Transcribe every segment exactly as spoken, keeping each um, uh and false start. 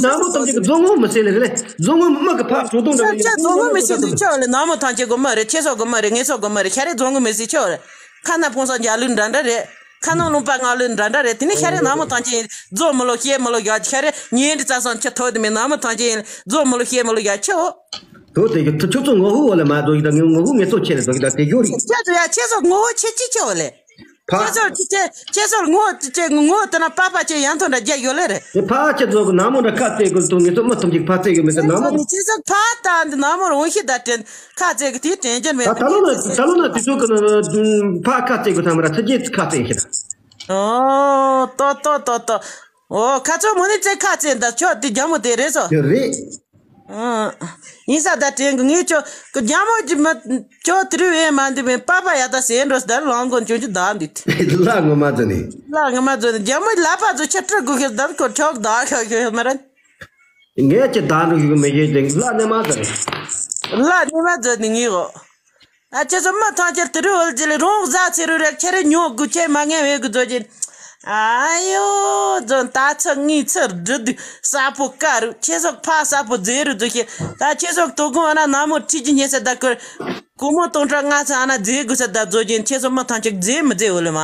ནག་མོ་ཐམས་ཅད་ཀྱི་རྫོང་ངོ་མི་ཟེར་ལེ་རེད། རྫོང་ངོ་མི་གི་ཕ་གྲོ་དོང་འདྲ་ཁྱོད་ཁྱོད་རྫོང་ངོ་མི་ཟེར་དུས་ཁྱོད་ལ་ནག་མོ་ཐམས་ཅད་གི་མི་རེད། ཁྱེད་སོག་གི་མི་རེད། ངེད་སོག་གི་མི་རེད། ཤ་རེད། རྫོང་ངོ་མི་ཟེར་ཁྱོད་རེད། ཁ་ན་ཕུང་སོགས་འཇའ་ལུས་འདྲ་འདྲ་རེད། ཁ་ནང་རླུང་པ་ངང་ལུས་འདྲ་འདྲ་རེད། དེ་ནི་ཤ་རེད། ནག་མོ་ཐམས་ཅད་ཡིན། རྫོང་མི་ལོ་ཤེས་མི་ལོ་ཡ། ཤ་རེད། ཉིན་རེ་རྩ་སང་ཁྱི་ཐོག་དེ་མི་ནག་མོ་ཐམས་ཅད་ཡིན། རྫོང་མི་ལོ་ཤེས་མི་ལོ་ཡ་ཁྱོད། དོ་དེ་གི་ཁྱོད་ཚོ་ངོ་ཧུ་བ་ལ་མ་དོ་ཡི་ད། ངོ་ཧུ་ངེད་ཚོ་ཆེ་ལ་དོ་གི་ད་དེ་ཡོད་རེད། ཁྱེད་ཚོ་ཡ་ཁྱེད་ཚོ་ངོ་ཧུ་ཆེ་ཅི་ཆེ་བ་ལེ། ཕ། ཁྱེད་ཚོ་ཁྱེད་ཁྱེད་ཚོ་ངོ་ཧུ་དེ་ངོ་ཧུ་དེ་ན་པ་པ་ཆེ་ཡང་ཐོན་འདྲ་རྒྱ་ཡོད་ལེ་རེད། དེ་ཕ་ཁྱེད་ཚོ་གི་ནག་མོ་འདྲ་ཁ་བརྩེ་དགོས་དོ། ངེད་ཚོ་མི་ཐུམ་ཅིག་ཕ་བརྩེ་གི་མེད་དེ་ནག་མོ། ཁྱེད་ཚོ་ཁྱེད་ཚོ་ཕ་དང་འདི་ནག་མོ་རང་ཤི་ད་དྲན་ཁ་བརྩེ་གི་དེ་དྲན་རྒྱུ་མེད། ད་ད་ལོ་ན་ད་ལོ་ན་དེ་ཚོ་གི་ཕ་ཁ་བརྩེ་གི་ཐ་མ་ར་ཚ་རྒྱས་ཁ་བརྩེ་ཤི་ད། ཨོ་ཏོ་ཏོ་ཏོ་ཏོ། ཨོ་ཁ་ཚོ་མོ་ནི་ཚེ་ཁ་བརྩེ་ད། ཁྱོད་དེ་རྒྱ་མོ་དེ་རེད་སོ། དེ་རེད། ཨང་། ཡིན་ས་ད་དྲན་གི། ངས་ཁྱོད་ཀྱི་རྒྱ་མོ་གྱི་མི་ཁྱོད་དེ་རུ་ཡེ་མ་འདི་མིན་པ་པ་ཡ་ད་ཟེར་འགྲོ་ཟེར། ལང་གོན་ཅུང་ཅུ་ད་འདི། ལ་ངོ་མ་ཚོ་ནི། ལ་ངོ་མ་ཚོ་ནི་རྒྱ་མོ་ལ་པ་ཚོ་ཁྱེད་སྤྲུལ་དགོས་ཤེས་ད་ཁོ་ཁྱོད་ད་ཤོག་ཤོག་མ་རེད། ངས་ཁྱེད་ད་འགྲོ་ཤོག་མི་ཤེས་ཏེ་ལ་ནི་མ་ཚོ་ནི། ལ་ནི་མ་ཚོ་ནི་ངས་འོ། ཨ་ཁྱེད་ཚོ་མི་ཐམས་ཅད་དེ་རུ་འོལ་ཅི་ལེ་རོང་ཟ་ཚེ་རུ་རེ་ཁྱེད་རེ་ཉོ་དགོས། ཁྱེད་མ་ངན་བས་གི་ཚོ་ཅི། ཨ་ཡོ་ཛོན་ད་ཚ་ངི་ཚ་རི་དུ་ས་པོ་ཀ་རུ་ཁྱེད་སོག་ཕ་ས་པོ་ཛེ་རུ་དུ་ཁྱེད་ད་ཁྱེད་སོག་དོ་དགོང་ཨ་ན་ན་མོ་ཁྲི་ཅི་ཉེ་ས་ད་ཀུར་ཀུ་མོ་སྟོང་ཕྲག་ལྔ་ཚ་ཨ་ན་ཛེ་དགོས་ས་ད་ཛོ་ཅན་ཁྱེད་སོག་མི་ཐང་ཅིག་ཛེ་མི་ཛེ་འོ་ལེ་མ།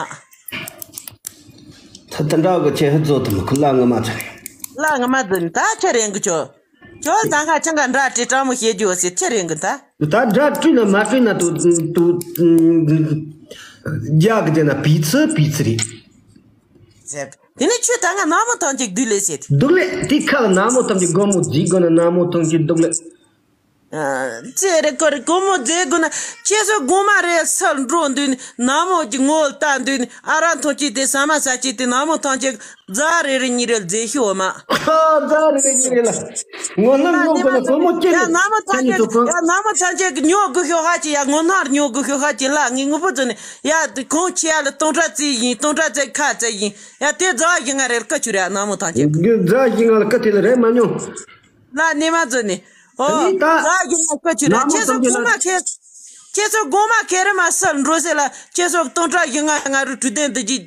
ད་ད་འདྲ་གི་ཁྱེད་ཧི་ཛོ་དུ་མི་ཁུ་ལ་ངི་མ་ཚ་རེད། ལ་ངི་མ་ཛོ་ནི་ད་ཁྱེད་རེང་གི་ཆོ། ཁྱོད་ད་ཁ་ཆང་ག་འདྲ་བྲིས་དྲང་མོ་བཤད་རྒྱུ་ཟེར་ཁྱེད་རེང་གི་ད། ད་འདྲ་བྲིས་ན་མ་བྲིས་ན་དུ་དུ་རྒྱག་གི་དེ་ན་བིས་ཚི་བིས་ཚི་རེད། ཟེར། དེ་ནས་ཁྱོད་ད་ང་ནག་མོ་ཐང་ཅིག་སྡུག་ལེ་ཟེར། སྡུག་ལེ་དེ་ཁ་ལ་ནག་མོ་ཐང་ཅིག་སྒོར་མོ་རྫིག་དགོས་ན་ནག་མོ་ཐང་ཅིག་སྡུག་ལེ། ཨ། ཙེ་རེ་ཀོ་རེ་སྒོར་མོ་རྫིག་དགོས་ན་ཁྱེད་ཚོ་སྒོ་མ་རེ་སར་འགྲོ་འདུག་ནག་མོ་གི་ངོ་ལྟ་འདུག་ཨ་ར་ཐང་ཅིག་དེ་ཟ་མ་ཟ་ཅིག་དེ་ནག་མོ་ཐང་ཅིག་རྫ་རེ་རེ་གཉིས་རེ་རྫས་ཤི་འོ་མ། ཨ། རྫ་རེ་རེ་གཉིས་རེ་ལ། ངོ་ནམ་ཡ་ནག་མོ་ཐམས་ཅད་ཡ་ནག་མོ་ཐམས་ཅད་ཀྱི་ཉོ་དགོས་ཤོག་ཧ་ཅི་ཡ་ངོ་ནར་ཉོ་དགོས་ཤོག་ཧ་ཅི་ལ་ངའི་ངུ་པོ་ཚོ་ནི་ཡ་གོང་ཆེ་ཡ་ལ་སྟོང་ཕྲག་རྩིས་ཡིན། སྟོང་ཕྲག་རྩིས་ཁ་རྩིས་ཡིན། ཡ་དེ་རྫ་བཞི་ལྔ་རེ་ལ་ཀ་ཆུ་རེ་ཡ་ནག་མོ་ཐམས་ཅད་ཀྱི་རྫ་བཞི་ལྔ་ལ་ཀ་དེ་ལ་རེ་མ་ཉོ། ལ་ནི་མ་ཚོ་ནི། ཨོ། དེ་ནི་ད། ད་གི་ང་ཁ་ཆུ་ར་ནག་མོ་ཁྱེད་ཚོ་ཐམས་ཅད་ལ། གོང་མ་ཁེ། ཁྱེད་ཚོ་གོང་མ་ཁེ་རེ་མ་སལ་འགྲོ་ཟེར་ལ་ཁྱེད་ཚོ་སྟོང་ཕྲག་བཞི་ལྔ་ང་རུ་གྲུ་དན་འདི་ཅི་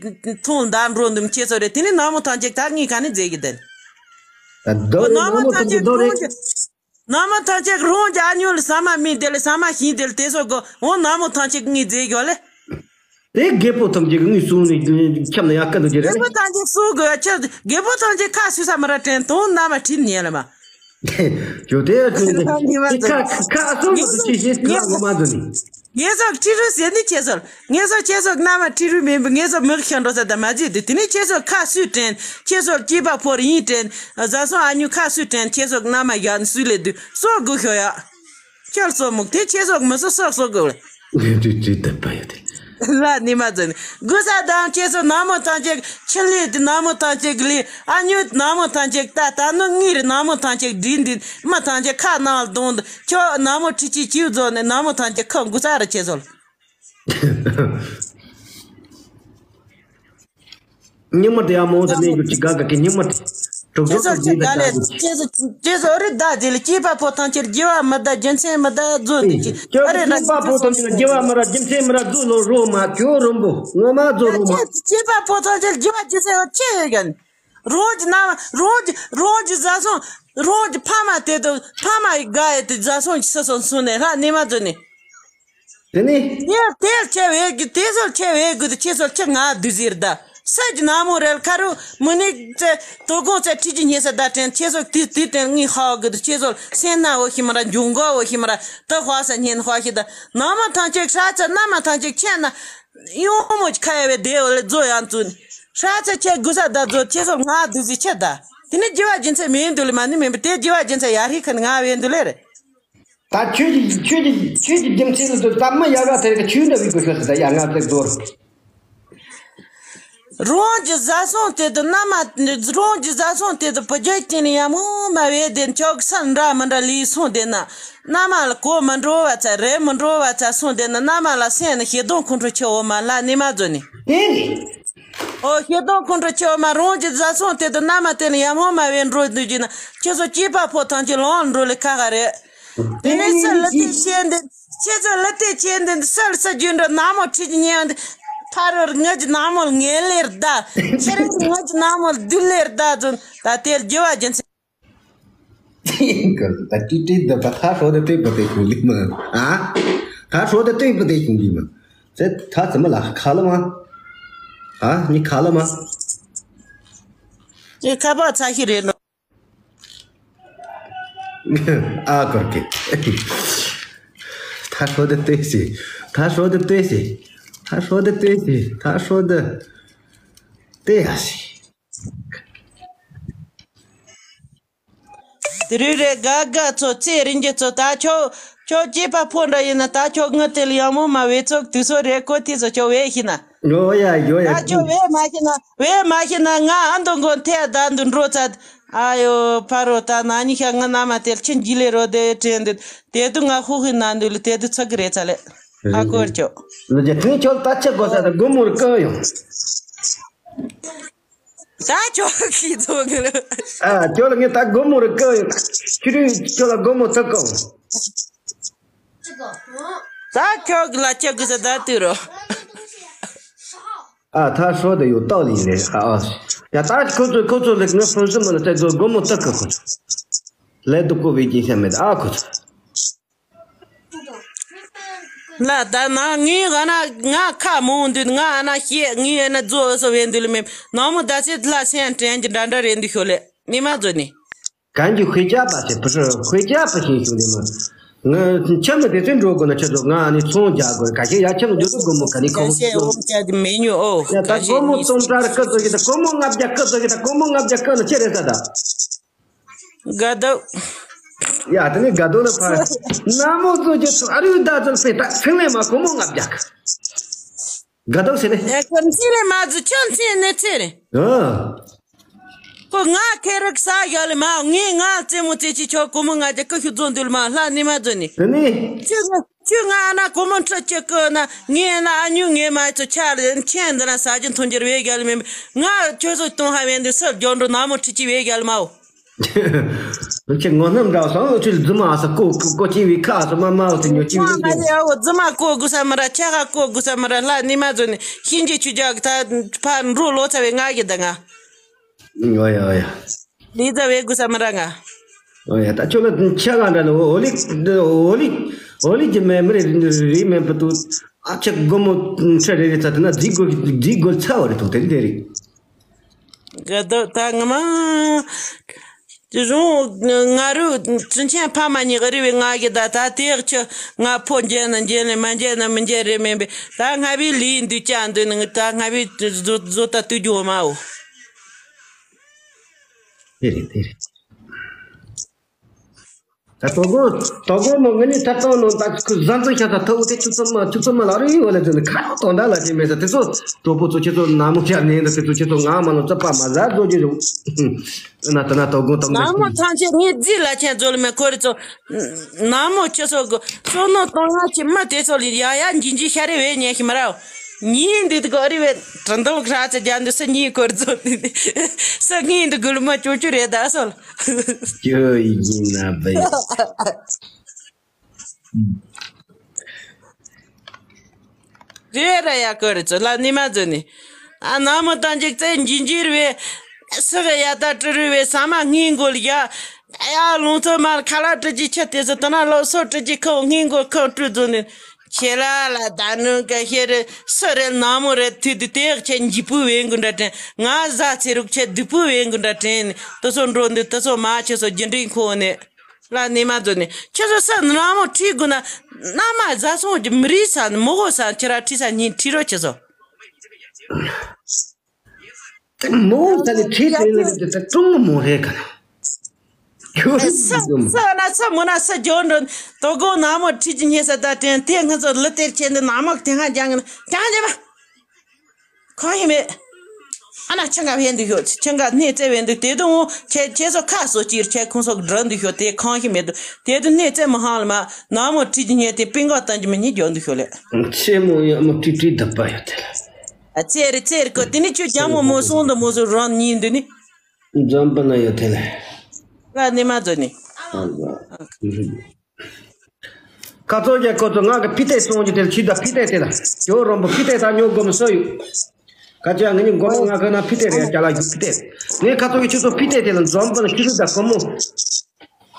ཐོང་ད་འགྲོ་འདུམ་ཁྱེད་ཚོ་རེད། དེ་ནི་ནག་མོ་ཐམས་ཅད་ད་ངས་ག་ནས་རྫས་གི་དེ། ད་དོ་རེད་ནག་མོ་ཐམས་ཅད་དོ་རེད། ནག་མོ་ཐམས་ཅད་རོང་གི་ཨ་ཉོ་ལ་ཟ་མ་མིན་དེ་ལ་ཟ་མ་ཤིང་དེ་ལ་དེ་ཚོ་གོ་འོ་ནག་མོ་ཐམས་ཅད་ངས་རྫས་གི་ལེ། དེ་རྒད་པོ་ཐམས་ཅད་ཀྱི་ངའི་གསུང་ནས་ཁྱབ་ན་ཡག་ག་འདུག་ཅེས་རེད། རྒད་པོ་ཐམས་ཅད་གསུང་དགོས་ཡ་ཁྱབ། རྒད་པོ་ཐམས་ཅད་ཁ་སུས་ས་མ་ར་དྲན་དོན་རྣམ་པ་ཁྲིད་ཉན་ལ་མ། ཇོ་དེ་ཁ་ཁ་གསུང་གི་ཆེ་ཤེས་ལ་ངོ་མ་འདུག་ནི། ངེད་ཚོ་ཁྲིད་རུ་ཟེར་ནི་ཁྱེད་ཚོར་ངེད་ཚོ་ཁྱེད་ཚོ་རྣམ་པ་ཁྲིད་རུ་མིན་པ་ངེད་ཚོ་མི་ཤ་འགྲོ་ས་ད་མ་བརྗེད་དུས་དེ་ནས་ཁྱེད་ཚོ་ཁ་སུས་དྲན་ཁྱེད་ཚོར་སྐྱེས་པ་ཕོར་ཡིན་དྲན་བཟའ་སོང་ཨ་ཉུ་ཁ་སུས་དྲན་ཁྱེད་ཚོ་རྣམ་པ་ཡག་ནི་སུས་ལས་དུས་སོ་དགོས་ཤོ་ཡ། ཁྱོད་སོ་མུག་དེ་ཁྱེད་སོག་མི་སོ་སོག་སོག་གོ། ལ་ནི་མ་ཛོ་ནི། གུ་ས་དང་ཁྱེད་སོ་ནག་མོ་ཐང་ཅེག་ཆི་ལི་དེ་ནག་མོ་ཐང་ཅེག་ལི་ཨ་ཉུ་ནག་མོ་ཐང་ཅེག་ད་ད་ནུ་ངི་རི་ནག་མོ་ཐང་ཅེག་དྲིན་དེ་མ་ཐང་ཅེག་ཁ་ནང་ལ་དོང་དུ་ཁྱོད་ནག་མོ་ཁྲི་ཆི་ཁྱིའུ་ཛོ་ནི་ནག་མོ་ཐང་ཅེག་ཁ་གུ་ས་ར་ཁྱེད་སོ་ལ། ཉི་མ་དེ་ཡང་མོ་དང་གནས་གྱུར་གྱི་དགའ་དགའ་གི་ཉི་མ་དེ། གྲོགས་ཁྱེད་ཚོ་གྲོགས་ཅི་གཉིས་དང་དགའ་ལས་དགོས་ཀྱི། ཁྱེད་ཚོ་ཁྱེད་ཚོ་ཨ་རི་བདག་དེ་ལ་སྐྱེས་པ་ཕོ་ཐང་ཁྱེར་རྒྱུ་བ་མི་བདག་རྒྱུ་མཚན་མི་བདག་རྫོ་འདི་ཀྱི་ཨ་རི་ན་སྐྱེས་པ་ཕོ་ཐང་ཁྱེར་རྒྱུ་བ་མི་ར་རྒྱུ་མཚན་མི་ར་རྫོ་ལོ་རོ་མ་ཁྱོད་རོམ་པོ་ངོ་མ་རྫོ་རོ་མ། ཁྱེད་སྐྱེས་པ་ཕོ་ཐང་ཁྱེར་རྒྱུ་བ་རྒྱུ་མཚན་ཡོད་ཁྱེད་ཡོད་ཀྱང་། རོང་གི་ནང་རོང་གི་རོང་གི་བཟའ་སོང་རོང་གི་ཕ་མ་དེ་དང་ཕ་མ་ཡི་དགའ་ཡི་དེ་བཟའ་སོང་གི་སི་སོང་སོང་ནས་ཧ་ནི་མ་རྫོ་ནི། དེ་ནི། ངས་དེར་ཆེ་བའི་གི་དེ་སོར་ཆེ་བའི་གི་དེ་ཁྱེད་སོར་ཁྱེད་ང་བདུད་ཟེར་ད། ས་གི་ནག་མོ་རེད་ཁ་རུ་མི་ནི་ཙེ་དོ་དགོང་ཙེ་ཁྲི་གི་ཉེ་ས་ད་དྲན་ཁྱེད་སོར་དུས་དུས་དྲན་ངའི་ཧ་གི་དེ་ཁྱེད་སོར་སེམས་ན་འོ་ཤི་མ་ར་འཇུག་མགོ་འོ་ཤི་མ་ར་ད་ཧ་ས་ཉན་ཧ་ཤི་ད་ནག་མོ་ཐང་ཅེག་ཧྲ་ཚ་ནག་མ་ཐང་ཅེག་ཁྱེད་ན་ཡོང་མོ་ཁ་ཡ་བའི་དེ་འོ་ལེ་རྫོ་ཡང་བཙུན་ཧྲ་ཚ་ཁྱེད་དགུ་ས་ད་རྫོ་ཁྱེད་སོར་ང་བདུད་ཟེར་ཁྱེད་ད་དེ་ནི་རྒྱུ་བ་རྒྱུ་མཚན་མིན་འདུག་ལེ་མ་ནི་མིན་པ་དེ་རྒྱུ་བ་རྒྱུ་མཚན་ཡར་ཧི་ཁ་ནི་ང་བའི་འདུག་ལེ་རེད། ད་ཁྱོད་ཀྱི་ཁྱོད་ཀྱི་ཁྱོད་ཀྱི་རྒྱུ་མཚན་ལ་ད་མི་ཡག་ག་དེ་རིགས་ཁྱོད་འདྲ་བའི་དགོས་ཤོག་ཟེར་ད་ཡ་ང་ཚེ་རྫོར། རོང་གི་བཟའ་སོང་དེ་དུ་མནའ་མ་རོང་གི་བཟའ་སོང་དེ་དུ་བུ་རྒྱུད་ཀྱི་ནི་ཡ་མོ་མ་བས་དེ་ཆོག་ས་འདྲ་མི་འདྲ་ལུས་སོང་དེ་ན་མནའ་མ་ལ་གོ་མི་འགྲོ་བ་ཚ་རེ་མི་འགྲོ་བ་ཚ་སོང་དེ་ན་མནའ་མ་ལ་སེམས་ནི་ཞེ་སྡང་ཁོང་ཁྲོ་ཆེ་འོ་མ་ལ་ནི་མ་རྫོ་ནི། དེ་རེད། ཨོ་ཞེ་སྡང་ཁོང་ཁྲོ་ཆེ་བ་མ་རོང་གི་བཟའ་སོང་དེ་དུ་མནའ་མ་དེ་ལ་ཡ་མོ་མ་བས་འགྲོ་འདུག་གི་ན་ཁྱེད་ཚོ་སྐྱེས་པ་ཕོ་ཐང་གི་ལོང་འགྲོ་ལེ་ཁ་ཁ་རེད། དེ་ནས་སུ་ལ་དེ་ཤེས་འདི་ཁྱེད་ཚོ་ལ་དེ་ཤེས་འདི་སུ་ལ་སུ་རྒྱུན་འགྲོ་ནག་མོ་ཁྲིད་ཀྱི་ཉེ་བ་འདི་ཕ་རོལ་ངོས་ཀྱི་ནག་མོ་ལ་ངན་ལེར་བདའ་ཁྱེད་རང་གི་ངོས་ཀྱི་ནག་མོ་ལ་བདུད་ལེར་བདའ་ཚོ་ད་དེ་རྒྱུ་བ་རྒྱུ་མཚན། ད་ཏི་ཏི་འདི་པ་ད་ཧྲོ་དེ་ཏི་པ་དེ་ཁུང་ལི་མ། ཨ། ད་ཧྲོ་དེ་ཏི་པ་དེ་ཁུང་ལི་མ། ཚེ་ད་ཚེ་མ་ལ་ཁ་ལ་མ། ཨ་ནི་ཁ་ལ་མ། ཁ་པར་ཚ་ཤི་རེད་ནོ། ཨ་གོར་གི། ད་ཧྲོ་དེ་ཏི་སི། ད་ཧྲོ་དེ་ཏི་སི། ད་ཧྲོ་དེ་ཏི་སི། ད་ཧྲོ་དེ་ཏི་ཡ་སི། དེ་རིང་རེ་དགའ་དགའ་ཚོ་ཚེ་རིང་རྒྱུ་ཚོ་ད་ཁྱོད་ཁྱོད་སྐྱེས་པ་ཕོ་འདྲ་ཡིན་ན་ད་ཁྱོད་ངི་དེ་ལ་ཡང་མོ་མ་བེ་ཚོགས་དུས་སོ་རེ་ཀོ་ཐི་ཚོ་ཁྱོད་བེ་ཤི་ན། ཡོ་ཡ་ཡོ་ཡ། ད་ཁྱོད་བེ་མ་ཤི་ན་བེ་མ་ཤི་ན་ང་ཨ་མདོ་མགོན་ཐེ་ད་འདུ་འགྲོ་ཚ། ཨ་ཡོ་ཕ་རོ་ད་ན་ནི་ཤ་ང་ན་མ་དེར་ཁྱི་འཇི་ལེ་རོ་དེ་དྲན་འདུག་དེ་དུ་ང་ཧུ་ཧི་ན་འདུག་ལ་དེ་དུ་ཚ་གི་རེ་ཚ་ལེ། ཨ་ཀོར་ཁྱོད། ལོ་རྒྱ་ཐུན་ཁྱོད་ད་ཆ་གོ་ས་ད་སྒོ་མོར་ཀ་ཡོང་། ད་ཁྱོད་ཀྱིས་ཚོ་གི་ལ། ཨ་ཁྱོད་ལ་ངས་ད་སྒོ་མོ་རུ་བཀག་ཡོད། ཁྱོད་རིག་ཁྱོད་ལ་སྒོ་མོ་ད་བཀག་ད་ཁྱོད་ཀྱི་ལ་ཁྱོད་ཀྱི་ས་ད་དུས་རོ། ཨ་ད་ཧྲོ་དེ་ཡོད་སྟག་ལི་རེད་ཨ་ཨ། ཡ་ད་ཁོ་ཚོ་ཁོ་ཚོ་ལ་ངས་ཕུན་སུམ་མ་ལ་ད་སྒོ་མོ་ད་བཀག་ཁོ་ཚོ། ལས་དུ་ཀོ་བའི་རྒྱན་ཤ་མེད་ཨ་ཁོ་ཚོ། ལ་ད་ན་ངའི་ཨ་ན་ང་ཁ་མོང་འདུག་ང་ཨ་ན་ཤེས་ངའི་ཨ་ན་རྫོ་ཨ་སོ་བའི་འདུག་ལ་མེད་ནང་མོ་ད་སེ་ལ་སེང་དྲན་གྱི་འདྲ་འདྲ་རེད་འདུག་ཤོ་ལེ་ནི་མ་རྫོ་ནི། གན་གྱི་ཤེས་བྱ་པ་ཞིག་བུ་ཧྲི་ཤེས་བྱ་པ་ཞིག་བྱུང་ནི་མ། ང་ཁྱམས་ནི་དེ་ཚོའི་འགྲོ་དགོས་ན་ཁྱེད་ཚོ་ང་ནི་ཚོང་རྒྱག་དགོས་ག་ཤེད་ཡ་ཁྱམས་འགྱུར་དུ་དགོས་མོ་ག་ནི་ཁོང་ཚོ་ཡ་ད་དགོས་མོ་གཏོང་གྲར་ཀི་ཚོ་ཞིག་ད་དགོས་མོ་ལྔ་བརྒྱ་ཀི་ཚོ་ཞིག་ད་དགོས་མོ་ལྔ་བརྒྱ་ཀི་ན་ཅི་རེད་ད་ད། དགའ་སྡུག་ཡ་དེ་ནས་དགའ་སྡུག་ལ་ཕར། ན་མོ་གཙོ་རྒྱུ་ཚོ་ཨ་རུ་ད་ཚོ་སེ་ད་ཚིང་ལས་མ་སྒོར་མོ་ལྔ་བརྒྱ་གི། དགའ་སྡུག་ཟེར་ནས། ཡ་ཁོ་ཚིང་ལས་མ་ཚོ་ཁྱོད་ཚིང་ནས་ཚེ་རེད། ཨ། ཁོ་ང་ཁེ་རག་ས་ཡ་ལས་མ་ངས་ང་རྩེད་མོ་རྩེ་ཆི་ཁྱོད་སྒོར་མོ་ལྔ་བརྒྱ་ཀི་ཤུ་རྫོང་འདུལ་མ་ལྷ་ནི་མ་རྫོ་ནི། དེ་ནས། ཁྱོད་ང་ཁྱོད་ང་ཨ་ན་སྒོར་མོ་ཁྲི་གཅིག་ཀི་ན་ངས་ན་ཨ་ཉུ་ངས་མ་ཚོ་ཆ་ལ་ཁྱེད་འདི་ན་ས་ཅི་མཐོང་རྒྱུར་བས་ཡ་ལས་མེད་ང་ཁྱོད་ཚོ་གཏོང་ཧ་བས་འདི་སུ་རྒྱོ་འགྲོ་ན་མོ་ཁྲི་གཅིག་བས་ཡ་ལས་མའོ། ཁྱེད་ངོ་སྣམ་འདྲ་སོང་ཁྱོད་རྫུན་མ་ཨ་ས་ཀོ་ཀོ་ཀོ་ཅི་བི་ཁ་ཨ་ས་མ་མ་ཨོ་ཏི་ཉོ་ཅི་བི་ཨ་ལེ་ཨ་འོ་རྫུན་མ་ཀོ་དགོས་ས་མ་ར་ཆ་ཁ་ཀོ་དགོས་ས་མ་ར་ལྷ་ནི་མ་ཛོ་ནི་ཤིན་ཅི་ཆུ་ཇག་ད་ཕ་འགྲོ་ལོ་ཚ་བའི་ང་གི་ད་ང་། ཨོ་ཡ་ཨོ་ཡ། ལི་ཛ་བའི་དགོས་ས་མ་ར་ང་། ཨོ་ཡ་ད་ཁྱོད་ལ་ཆ་ག་འདྲ་ནི་འོ་ལི་འོ་ལི་འོ་ལི་གི་མེ་མི་རེ་རེ་མེ་པ་ཏུ་ཨ་ཆ་སྒོར་མོ་ཁྲ་རེ་རེ་ཚ་དེ་ན་རྫི་སྒོ་རྫི་སྒོ་ཚ་བ་རེ་ཐུག་དེ་རེ་དེ་རེ། དགའ་སྡུག་ད་ང་མ། དེ་རུང་ང་རུ་དྲིན་ཆེན་ཕ་མ་གཉིས་ཀ་རི་བའི་ང་གི་ད་ད་དེ་ཡག་ཆུ་ང་ཕོ་འཇལ་ན་འཇལ་ནས་མ་འཇལ་ན་མི་འཇལ་རེ་མིན་པས་ད་ང་བའི་ལུས་འདུས་ཀྱང་འདུས་ནས་ད་ང་བའི་བཟོ་བཟོ་ལྟ་དུས་རྒྱུ་མའོ། དེ་རེད་དེ་རེད། ད་དོ་དགོང་དོ་དགོང་མོ་ང་ནི་ད་ལྟ་ནང་ད་ཁུ་བཟའ་ཚང་ཤ་ཚ་ཐོག་དེ་ཆུ་ཚོད་མ་ཆུ་ཚོད་མ་ལ་རུ་ཡོད་ལ་ཟེར་ནས་ཁ་ཡོག་དོང་ད་ལ་ཅེ་མེད་ས་དེ་ཚོ་གྲོགས་པོ་ཚོ་ཁྱེད་ཚོ་ནག་མོ་ཤར་ནས་ད་དེ་ཚོ་ཁྱེད་ཚོ་ང་མ་ལོ་ཙ་པ་མ་ཟ་རྫོ་རྒྱུ་རུ་ན་ད་ན་དོ་དགོང་དོ་དགོང་ནག་མོ་ཐང་ཆེ་ངས་རྫི་ལ་ཆེན་རྫོ་ལ་མེ་ཁོ་རི་ཚོ་ནག་མོ་ཁྱེད་ཚོ་གི་བསོད་ནམས་གཏོང་ཡ་ཆེ་མ་དེ་ཚོ་ལ་ཡ་ཡ་འཇིན་འཇིན་ཤ་རེ་བས་ཉན་ཤི་མ་ར་ཉིན་འདི་དགོ་རི་བས་དྲན་དོ་ཁྲ་ཚ་རྒྱ་འདི་ས་ཉིན་ཁོ་རི་ཚོ་འདི་ས་ངིན་འདི་དགུ་ལ་མ་ཅོ་ཅོ་རེད་ད་སོ་ལ། ཅོ་ཡི་ན་བེ། རེ་ར་ཡ་ཀོ་རེ་ཚོ་ལ་ནི་མ་ཛོ་ནི། ཨ་ན་མོ་ཏང་ཅིག་ཙེ་འཇིན་འཇིར་བེ། སི་ག་ཡ་ད་ཀྲི་རུ་བེ་ས་མ་སྔིན་གོ་ལ་ཡ། ཡ་ལུང་ཚོ་མ་ཁ་ལ་ཀྲི་ཅི་ཆ་དེ་ཚོ་ཏ་ན་ལོ་སོ་ཀྲི་ཅི་ཁོ་སྔིན་གོ་ཁོ་ཀྲུ་ཛོ་ནི། ཁྱེད་ལ་ལ་ད་ནུ་ག་ཤེ་རེ་སི་རེ་ན་མོ་རེ་ཐུ་དུ་དེ་ཡག་ཆེ་འཇི་པུ་བེ་གུ་འདྲ་དྲན། ང་ཟ་ཚེ་རུག་ཆེ་དུ་པུ་བེ་གུ་འདྲ་དྲན། ཏུ་སོ་འགྲོ་འདུ་ཏུ་སོ་མ་ཆེ་སོ་རྒྱུ་འབྲས་ཁོ་ནི། ལ་ནི་མ་ཛོ་ནི། ཁྱེད་ཚོ་ས་ནུ་ལ་མོ་ཁྲི་དགུ་ན། ན་མ་ཟ་སོང་གི་མི་རིགས་ས་ནི་མོ་གོ་ས་ཁྱེད་ར་ཁྲི་ས་ཉིན་ཁྲི་རོ་ཁྱེད་ཚོ། མོ་གོ་ས་ནི་ཁྲི་ཁྲི་ལ་དེ་ད་ཀྲུང་མོ་མོ་རེད་ག་ལ། ཁྱོད་ས་ས་ན་ས་མོ་ན་ས་ཇོ་འགྲོ་དོ་གོ་ན་མོ་ཁྲི་ཅི་ཉེ་ས་ད་དྲན་དེ་ང་ཚོ་ལི་དེར་ཁྱེད་འདི་ན་མོ་དེ་ཧ་ཅང་ན་ཅང་ཅེ་མ། གང་ཡིན་མེད། ཨ་ན་ཆང་ག་བས་འདུག་ཤོག་ཆང་ག་སྣེ་རྩེ་བས་འདུག་དེ་དུང་ཁྱེད་ཁྱེད་ཚོ་ཁ་སོ་ཅིར་ཁྱེད་ཁོང་ཚོ་འགྲོ་འདུག་ཤོག་དེ་གང་ཡིན་མེད་འདུག་དེ་དུ་སྣེ་རྩེ་མི་ཧང་ལ་མ་ནག་མོ་ཁྲི་ཅི་ཉེ་དེ་པིང་ག་བཏང་གི་མི་ཉིད་འཇོག་འདུག་ཤོག་ལེ། ཆེ་མོ་ཡ་མོ་ཏི་ཏི་ད་པ་ཡོད་དེ་ལ། ཨ་ཚེ་རེ་ཚེ་རེ་ཀོ་དེ་ནི་ཁྱོད་རྒྱ་མོ་མོ་སོང་དུ་མོ་སོ་རང་ཉིད་འདུག་ནི། འཛམ་པ་ན་ཡོད་དེ་ལ། ལ་ནི་མ་ཛོ་ནི། ཁ་ཚོ་རྒྱ་ཁོ་ཚོ་ང་གི་ཕི་ཏེ་སོང་གི་དེ་ལ་ཁྱི་ད་ཕི་ཏེ་དེ་ལ་ཇོ་རོང་པོ་ཕི་ཏེ་ད་ཉོ་དགོ་མི་སོ་ཡོད། ཁ་ཅག་ང་ནི་མགོ་མ་ང་ཁ་ན་ཕི་ཏེ་རེད་ཅ་ལག་ཡོད་ཕི་ཏེ། ངས་ཁ་ཚོ་གི་ཁྱི་ཚོ་ཕི་ཏེ་དེ་ལ་འཛོམས་པ་ན་ཁྱི་ཚོ་ད་ཁོ་མོ།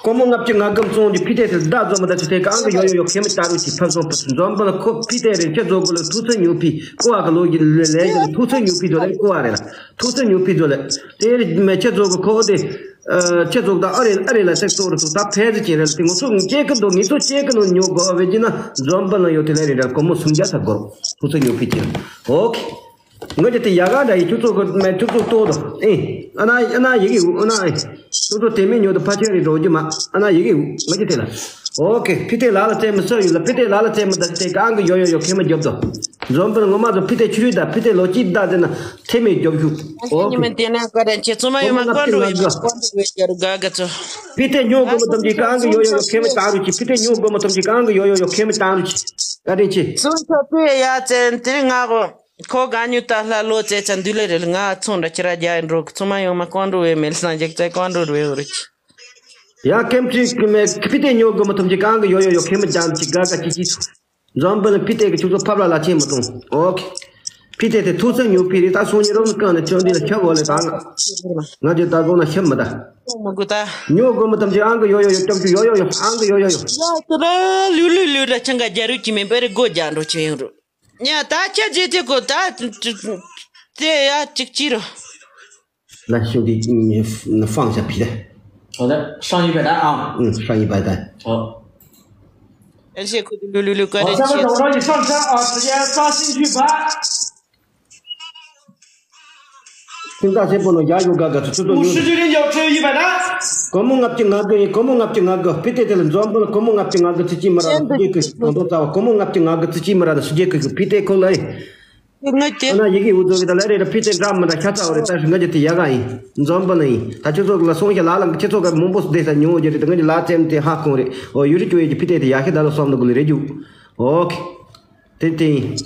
སྒོར་མོ་ལྔ་བཅུ་ང་དགུ་བཙོང་རྒྱུ་ཕི་ཏེ་དེ་བདག་འཛོམས་པ་ད་ཆུ་ཐེ་གང་གི་ཡོ་ཡོ་ཡོ་ཁེ་མི་ལྟ་རུ་ཅིག་ཕབ་སོང་ཕབ་སོང་འཛོམས་པ་ལ་ཁོ་ཕི་ཏེ་རེད་ཁྱེད་ཚོ་གུ་ལ་ཐུགས་ཚོད་ཉུག་ཕི་ཀོ་བ་གི་ལོ་གི་ལས་ལས་ཀྱི་ཐུགས་ཚོད་ཉུག་ཕི་ཚོ་ལ་ཀོ་བ་རེད་ལ་ཐུགས་ཚོད་ཉུག་ཕི་ཚོ་ལ་དེ་རེད་མེད་ཁྱེད་ཚོ་གི་ཁོ་དེ་ཁྱེད་ཚོ་ད་ཨ་རེད་ཨ་རེད་ལ་སེག་ཚོ་རུ་ཚོ་ད་ཕལ་ཚེ་ཅན་རེད་ལ་དེ་ངོ་ཚོ་སྐྱེ་གི་འདུག་ངེད་ཚོ་སྐྱེ་གི་ནོ་ཉོ་དགོས་བ་བེད་ཀྱི་ན་འཛོམས་པ་ལ་ཡོ་དེ་ལས་རེད་ར་སྒོར་མོ་སུམ་བརྒྱ་ཚ་སྒོར་ཐུགས་ཚོད་ཉུག་ཕི་ཅན་ཨོ་ཁེ། ང་ཅག་དེ་ཡ་ག་འདྲ་ཡི་ཁྱོད་ཚོ་གི་མེད་ཁྱོད་ཚོ་ལྟོ་དང་ཨེ། ཨ་ན་ཨ་ན་ཡི་གེ་འུ་ཨ་ན་ཨེ། ཁྱོད་ཚོ་དེ་མིན་ཉོ་དང་ཕ་ཆེན་རེ་འགྲོ་རྒྱུ་མ་ཨ་ན་ཡི་གེ་འུ་ང་ཅག་དེ་ལ། ཨོ་ཁེ་ཕི་ཏེ་ལ་ལ་རྩེ་མི་སོ་ཡོད་ལ་ཕི་ཏེ་ལ་ལ་རྩེ་མི་ད་དེ་གང་གི་ཡོ་ཡོ་ཡོ་ཁེ་མི་རྒྱོབ་དོ། འཛོམས་པར་ངོ་མ་ཚོ་ཕི་ཏེ་ཆུ་རུས་ད་ཕི་ཏེ་ལོ་གཅིག་ད་དེ་ན་ཐེ་མི་རྒྱོབ་ཤུ། ཨོ་ཉི་མ་ཁེ། དེ་ན་བཀའ་དྲིན་ཆེ་ཚང་མ་ཡོད་མ་བཀའ་འགྲོ་བའི་བཀའ་འགྲོ་བའི་རྒྱ་རུ་དགའ་དགའ་ཚོ། ཕི་ཏེ་ཉོ་དགོས་མི་ཐམས་ཅད་གང་གི་ཡོ་ཡོ་ཡོ་ཁེ་མི་བཏང་རུ་ཅི་ཕི་ཏེ་ཉོ་དགོས་མི་ཐམས་ཅད་གང་གི་ཡོ་ཡོ་ཡོ་ཁེ་མི་བཏང་རུ་ཅི། བཀའ་དྲིན་ཆེ། ཚུར་ཚོ་པེ་ཡ་ཙན་དེ་ང་གོ། ཁོ་ག་ཉུ་ཏ་ལྷ་ལོ་ཙེ་ཚ་འདུལ་ལེ་རེད་ང་ཚོང་འདྲ་ཁྱི་ར་རྒྱ་ཡི་འགྲོ་གི་ཚོང་མ་ཡོང་མ་ཀོང་འགྲོ་བའི་མེལ་སང་རྒྱག་ཙེ་ཀོང་འགྲོ་བའི་འུ་རིག་ཡ་ཀེམ་ཁྲི་ཀི་མེ་ཕི་ཏེ་ཉོ་དགོས་མི་ཐམས་ཅད་གང་གི་ཡོ་ཡོ་ཡོ་ཁེ་མི་རྒྱང་ཅི་ག་ག་ཅི་ཅི་འཛོམས་པ་ལ་ཕི་ཏེ་གི་ཆུ་ཚོད་ཕབ་ལ་ལ་ཆེན་མི་གཏོང་ཨོ་ཁེ། ཕི་ཏེ་དེ་ཐུགས་སེམས་ཉོ་ཕི་རི་ད་སོང་ཉི་རོགས་ནི་ཀང་ནི་ཅོན་དི་ལ་ཁྱབ་འོ་ལེ་ད་ང་ང་ཅི་ད་དགོང་ན་ཤམ་མི་ད་མ་གུ་ད། ཉོ་དགོས་མི་ཐམས་ཅད་ཨང་གི་ཡོ་ཡོ་ཡོ་སྐྱབས་ཀྱི་ཡོ་ཡོ་ཡོ་ཨང་གི་ཡོ་ཡོ་ཡོ། ཡ་ད་ར་ལུ་ལུ་ལུ་ར་ཆང་ག་རྒྱ་རུ་ཅི་མེ་པེ་རི་སྒོ་རྒྱ་འགྲོ་ཆེ་ཡོང་རུ། ཉ་ད་ཁྱེད་རྗེས་དེ་གོ་ད་དེ་ཡ་གཅིག་ཅི་རུ། 来，兄弟，你你放下皮带。好的，上一百单啊。嗯，上一百单。好。 ཨེ་ཤེ་ཁུ་ཏུ་ལུ་ལུ་ལུ་ཀ་རེ་ཆེ། 好，咱们董事长已上车啊，时间抓紧去办。 ཁྱིམ་ཚང་སེར་པོ་ནང་རྒྱ་ཡོད་དགའ་དགའ་ཚོ་ཚོ་ཚོ་ཉོ། 五十九点九只有一百单。 སྒོར་མོ་ལྔ་བཅུ་ང་དགུ་ཡིན། སྒོར་མོ་ལྔ་བཅུ་ང་དགུ། ཕི་ཏེ་དེ་ལ་འཛོམས་པོ་ལ་སྒོར་མོ་ལྔ་བཅུ་ང་དགུ་ཚིག་གཅིག་མ་རག་ན་སུ་རྒྱལ་ཁུ་ཞིག་གོང་དོ་ཚ་བ་སྒོར་མོ་ལྔ་བཅུ་ང་དགུ་ཚིག་གཅིག་མ་རག་ན་སུ་རྒྱལ་ཁུ་ཞིག་ཕི་ཏེ་ཁོ་ལ་ཡིན། ང་ཏེ། ཨ་ན་ཡི་གེ་འུ་ཚོ་གི་ད་ལ་རེ་ར་ཕི་ཏེ་འདྲ་མི་འདྲ་ཤ་ཚ་བ་རེ་ད་ང་ཅི་དེ་ཡ་ག་ཡིན། འཛོམས་པོ་ལ་ཡིན། ད་ཁྱེད་ཚོ་གི་ལ་སོང་ཤ་ལ་ལ་ཁྱེད་ཚོ་གི་མང་པོ་སུ་དེ་ས་ཉོ་རྒྱུ་རེད། ད་ང་ཅི་ལ་ཙེམ་དེ་ཧ་གོང་རེད། ཨོ་ཡུ་རི་ཅོ་ཡི་གི་ཕི་ཏེ་དེ་ཡ་ཤ་ད་ལ་སོམ་ནི་གུ་ལི་རེ་རྒྱུ། ཨོ་ཁེ། དེ་དེ་ཡིན།